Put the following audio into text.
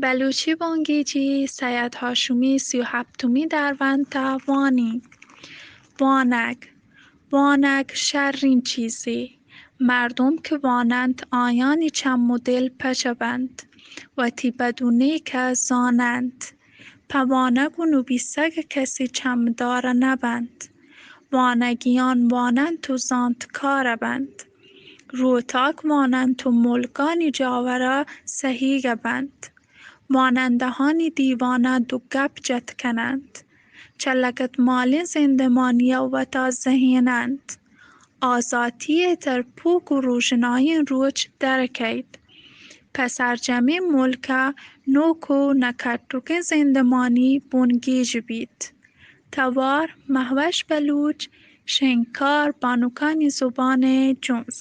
بلوچی بنگیجی سید هاشمی سی و هپتمی درونت ءَ وانی۔ وانگ، وانگ شریں چیزے۔ مردم کہ واننت، آیانی چم و دل پچ بنت، وتی بد و نیک ءَ زاننت۔ پہ وانگ و نبیسگ کسی چمدار نبنت۔ وانگیان واننت و زانتکار بنت۔ روتاک واننت و ملکانی جاور ءَ سہیگ بنت۔ وانندہانی دیوان ءَ دو گپ جت کننت۔ چہ لگتمالیں زندمانی ءَ وتا زہیننت۔ آزاتی ءِ تر پوک و روژنائیں روچ در کئیت۔ پہ سرجمیں ملک ءَ نوک و نہ کٹوکیں زندمانی بنگیج بیت۔ توار، مہوش بلوچ، شنگکار، بانکانی زبان ءِ جنز۔